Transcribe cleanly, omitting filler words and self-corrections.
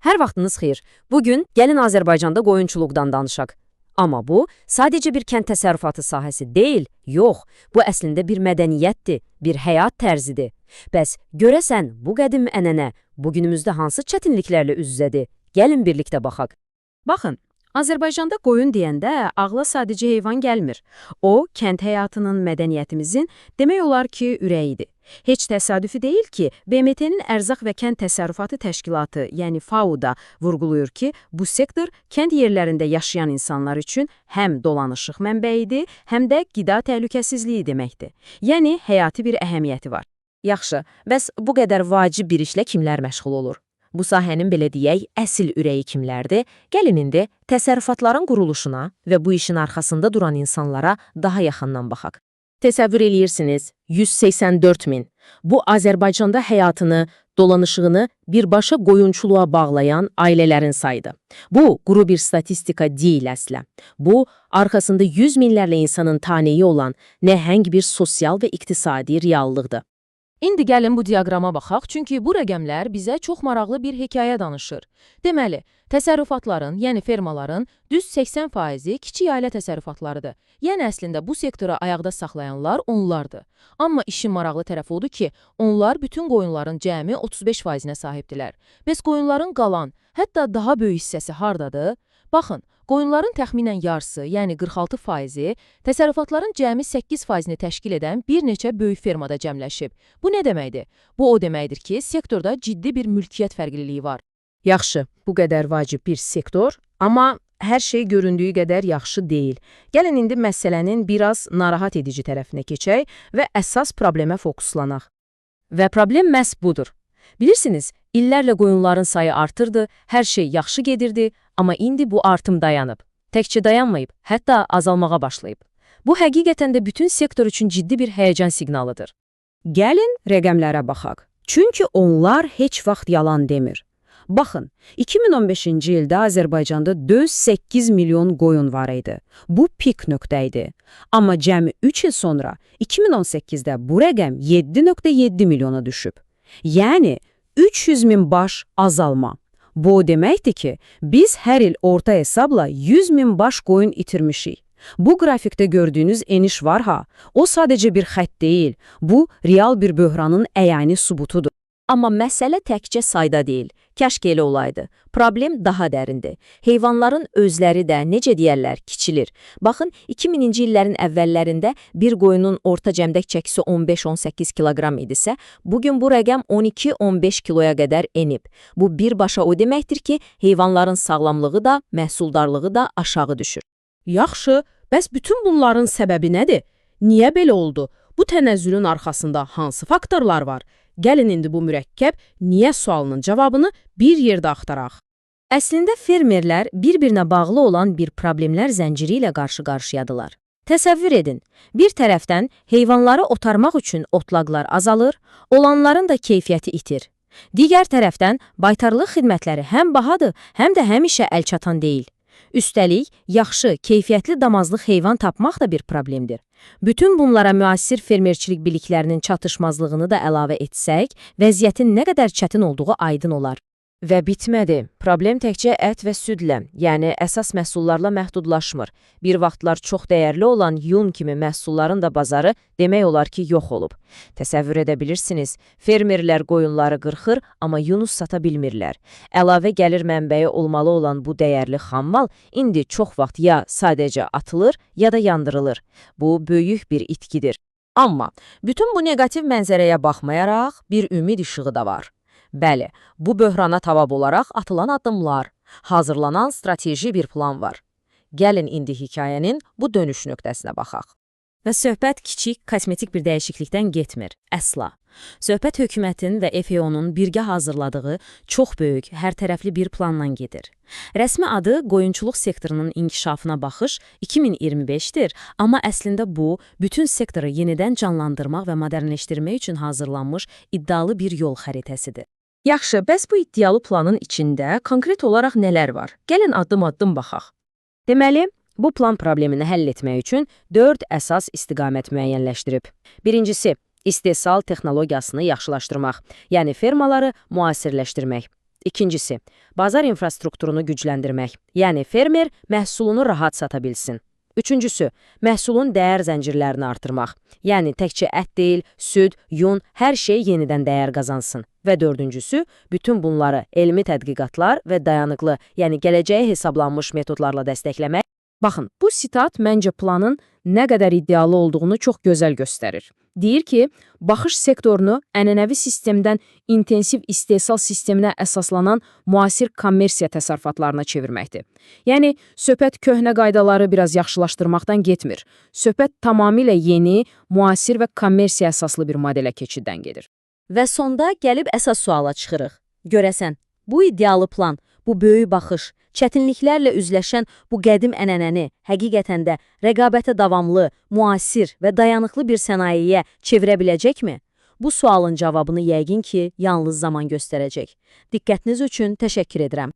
Hər vaxtınız xeyir. Bugün gəlin Azərbaycanda qoyunçuluqdan danışaq. Amma bu sadəcə bir kənd təsərrüfatı sahəsi deyil, yox. Bu əslində bir mədəniyyətdir, bir həyat tərzidir. Bəs görəsən bu qədim ənənə bugünümüzdə hansı çətinliklərlə üz-üzədir? Gəlin birlikdə baxaq. Baxın, Azərbaycanda qoyun deyəndə ağla sadəcə heyvan gəlmir. O, kənd həyatının, mədəniyyətimizin demək olar ki, ürəyidir. Heç təsadüfi deyil ki, BMT-nin Ərzaq və Kənd Təsərrüfatı Təşkilatı, yəni FAO da vurğulayır ki, bu sektor kənd yerlərində yaşayan insanlar üçün həm dolanışıq mənbəyidir, həm də qida təhlükəsizliyi deməkdir. Yəni həyati bir əhəmiyyəti var. Yaxşı, bəs bu qədər vacib bir işlə kimlər məşğul olur? Bu sahənin belə deyək, əsl ürəyi kimlərdir? Gəlin indi təsərrüfatların quruluşuna və bu işin arxasında duran insanlara daha yaxından baxaq. Təsəvvür eləyirsiniz, 184 min. Bu, Azərbaycanda həyatını, dolanışığını birbaşa qoyunçuluğa bağlayan ailələrin sayıdır. Bu, quru bir statistika deyil əsla. Bu, arxasında 100 minlərlə insanın taneyi olan nəhəng bir sosial və iqtisadi reallıqdır. İndi gəlin bu diaqrama baxaq, çünki bu rəqəmlər bizə çox maraqlı bir hekayə danışır. Deməli, təsərrüfatların, yəni fermaların düz 80%-i kiçik ailə təsərrüfatlarıdır. Yəni əslində bu sektoru ayaqda saxlayanlar onlardır. Amma işin maraqlı tərəfi odur ki, onlar bütün qoyunların cəmi 35%-nə sahibdilər. Bəs qoyunların qalan, hətta daha böyük hissəsi hardadır? Baxın, qoyunların təxminən yarısı, yəni 46%-i, təsərrüfatların cəmi 8%-ni təşkil edən bir neçə böyük fermada cəmləşib. Bu nə deməkdir? Bu o deməkdir ki, sektorda ciddi bir mülkiyyət fərqliliyi var. Yaxşı, bu qədər vacib bir sektor, amma hər şey göründüyü qədər yaxşı deyil. Gəlin indi məsələnin biraz narahat edici tərəfinə keçək və əsas problemə fokuslanaq. Və problem məhz budur. Bilirsiniz, illərlə qoyunların sayı artırdı, hər şey yaxşı gedirdi, amma indi bu artım dayanıb. Təkcə dayanmayıb, hətta azalmağa başlayıb. Bu həqiqətən də bütün sektor üçün ciddi bir həyəcan siqnalıdır. Gəlin rəqəmlərə baxaq. Çünki onlar heç vaxt yalan demir. Baxın, 2015-ci ildə Azərbaycanda düz 8 milyon qoyun var idi. Bu pik nöqtə idi. Amma cəmi 3 il sonra 2018-də bu rəqəm 7,7 milyona düşüb. Yəni 300 min baş azalma. Bu o deməkdir ki, biz hər il orta hesabla 100 min baş qoyun itirmişik. Bu qrafikdə gördüyünüz eniş var ha, o sadəcə bir xətt deyil, bu real bir böhranın əyani sübutudur. Amma məsələ təkcə sayda deyil. Kaş ki elə olaydı. Problem daha dərindir. Heyvanların özləri də, necə deyərlər, kiçilir. Baxın, 2000-ci illərin əvvəllərində bir qoyunun orta cəmdək çəkisi 15-18 kiloqram idisə, bugün bu rəqəm 12-15 kiloya qədər enib. Bu birbaşa o deməkdir ki, heyvanların sağlamlığı da, məhsuldarlığı da aşağı düşür. Yaxşı, bəs bütün bunların səbəbi nədir? Niyə belə oldu? Bu tənəzzülün arxasında hansı faktorlar var? Gəlin indi bu mürəkkəb niyə sualının cavabını bir yerdə axtaraq. Əslində fermerlər bir-birinə bağlı olan bir problemlər zənciri ilə qarşı-qarşıyadılar. Təsəvvür edin, bir tərəfdən heyvanları otarmaq üçün otlaqlar azalır, olanların da keyfiyyəti itir. Digər tərəfdən baytarlıq xidmətləri həm bahadır, həm də həmişə əlçatan deyil. Üstəlik, yaxşı, keyfiyyətli damazlıq heyvan tapmaq da bir problemdir. Bütün bunlara müasir fermerçilik biliklərinin çatışmazlığını da əlavə etsək, vəziyyətin nə qədər çətin olduğu aydın olar. Və bitmədi. Problem təkcə ət və südlə, yəni əsas məhsullarla məhdudlaşmır. Bir vaxtlar çox dəyərli olan yun kimi məhsulların da bazarı demək olar ki, yox olub. Təsəvvür edə bilirsiniz, fermerlər qoyunları qırxır, amma yunu sata bilmirlər. Əlavə gəlir mənbəyi olmalı olan bu dəyərli xammal indi çox vaxt ya sadəcə atılır, ya da yandırılır. Bu, böyük bir itkidir. Amma bütün bu neqativ mənzərəyə baxmayaraq bir ümid işığı da var. Bəli, bu böhrana cavab olaraq atılan addımlar, hazırlanan strateji bir plan var. Gəlin indi hekayənin bu dönüş nöqtəsinə baxaq. Və söhbət kiçik, kosmetik bir dəyişiklikdən getmir, əsla. Söhbət hökumətin və FAO-nun birgə hazırladığı çox böyük, hərtərəfli bir planla gedir. Rəsmi adı qoyunçuluq sektorunun inkişafına baxış 2025-dir, amma əslində bu, bütün sektoru yenidən canlandırmaq və modernləşdirmək üçün hazırlanmış iddialı bir yol xəritəsidir. Yaxşı, bəs bu iddialı planın içində konkret olaraq nələr var? Gəlin addım-addım baxaq. Deməli, bu plan problemini həll etmək üçün 4 əsas istiqamət müəyyənləşdirib. Birincisi, istehsal texnologiyasını yaxşılaşdırmaq, yəni fermaları müasirləşdirmək. İkincisi, bazar infrastrukturunu gücləndirmək. Yəni fermer məhsulunu rahat sata bilsin. Üçüncüsü, məhsulun dəyər zəncirlərini artırmaq. Yəni təkcə ət deyil, süd, yun, hər şey yenidən dəyər qazansın. Və dördüncüsü, bütün bunları elmi tədqiqatlar və dayanıqlı, yəni gələcəyə hesablanmış metodlarla dəstəkləmək. Baxın, bu sitat məncə planın nə qədər iddialı olduğunu çox gözəl göstərir. Deyir ki, baxış sektorunu ənənəvi sistemdən intensiv istehsal sisteminə əsaslanan müasir kommersiya təsərrüfatlarına çevirməkdir. Yəni, söhbət köhnə qaydaları biraz yaxşılaşdırmaqdan getmir. Söhbət tamamilə yeni, müasir və kommersiya əsaslı bir modelə keçiddən gedir. Və sonda gəlib əsas suala çıxırıq. Görəsən, bu iddialı plan, bu böyük baxış, çətinliklərlə üzləşən bu qədim ənənəni həqiqətən də rəqabətə davamlı, müasir və dayanıqlı bir sənayeyə çevirə biləcəkmi? Bu sualın cavabını yəqin ki, yalnız zaman göstərəcək. Diqqətiniz üçün təşəkkür edirəm.